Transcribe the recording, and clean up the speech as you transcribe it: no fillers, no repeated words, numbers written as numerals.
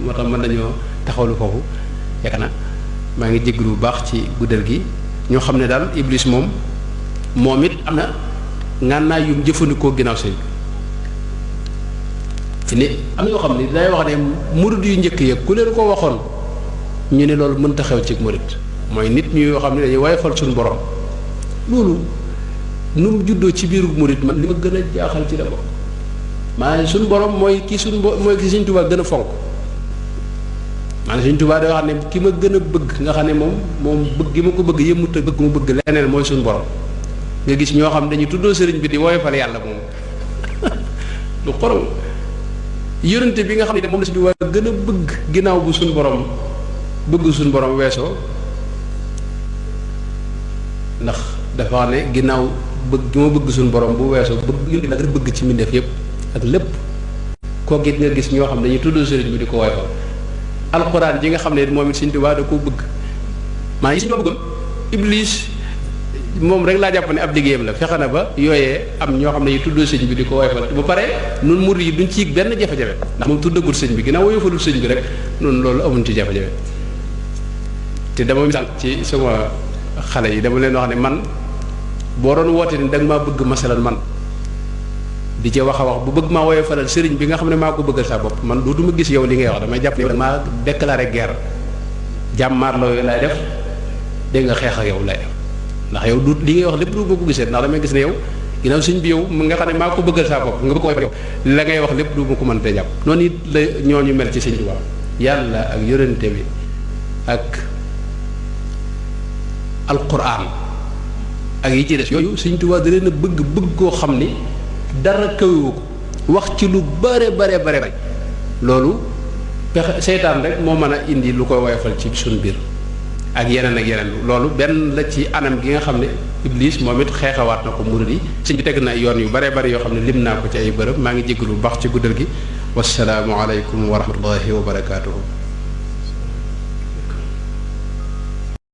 moo tax mën nañoo taxawlu foofu yaakaar na maa ngi jégalu bu baax ci guddal gi ñoo xam ne daal iblis moom it am na ngànnaay yum jëfandikoo ginnaaw sëñ fi ni am na yoo xam ne day wax ne murid yu njëkk yeeg ku leen ko waxoon ñu ne loolu mënta xew ci murid mooy nit ñu yoo xam ne dañuy woyofal suñu borom loolu nu mu juddoo ci biiru murid man li ma gën a jaaxal ci la bokk maanaam suñu borom mooy ki mooy ki Sëñ Tuubaa gën a fonk maanaam Sëñ Tuubaa day wax ne ki ma gën a bëgg nga xam ne moom bëgg gi ma ko bëgg yëmut a bëgg mu bëgg leneen mooy suñu borom nga gis ñoo xam dañuy tuddoo sëriñ bi di woyofal yàlla moom lu xorom yonente bi nga xam ne moom la Sëñ Tuubaa gën a bëgg ginnaaw bu suñu borom bëgg suñu borom weesoo ndax dafa wax ne ginnaaw bëgg gi ma bëgg suñu borom bu weesoo bëgg la gën a bëgg ci mbindeef yépp ak lépp kooku it nga gis ñoo xam dañuy tuddoo sëriñ bi di ko woyofal alxuraan ji nga xam ne moom it Sëñ Tuubaa da koo bëgg maa ngi si ñoo bëggoon iblis moom rek laa jàpp ne ab liggéeyam la fexe na ba yooyee am ñoo xam ne yi tuddoo sëñ bi di ko woyofal bu pare nun murid yi duñ ci benn jafe-jafe ndax moom tuddagul sëñ bi ginnaaw woyofalul sëñ bi rek noonu loolu amuñ ci jafe-jafe te dama misaal ci sama xale yi dama leen wax ne man boo doon woote ni da nga maa bëgg masalan man di ci wax a wax bu bëgg maa woyofalal sëriñ bi nga xam ne maa ko bëggal sa bopp man dootuma gis yow li ngay wax damay jàpp ne maa déclaré guerre jàmmaar la yooyu laay def dégg nga xeex ak yow lay def ndax yow du li ngay wax lépp du ma ko gisee ndax damay gis ne yow ginnaaw sëñ bi yow mu nga xam ne maa ko bëggal sa bopp nga bëgg ko yow la ngay wax lépp du ma ko mën te jàpp noonu it la ñooñu mel ci sëñ bi waaw yàlla ak yonente bi ak alquran ak yi ci des yooyu Sëñ Tuubaa da leen a bëgg koo xam ni dara kawiwu ko wax ci lu bare loolu pexe seytaan rek moo mën a indi lu koy woyofal ci suñ biir ak yeneen loolu benn la ci anam gi nga xam ne iblis moom it xeexawaat na ko murid yi sëñ bi teg na yoon yu bare yoo xam ne lim naa ko ci ay bërëb maa ngi jégalu bu baax ci guddal gi wasalaamu aleykum wa rahmatullahi wa barakaatuhu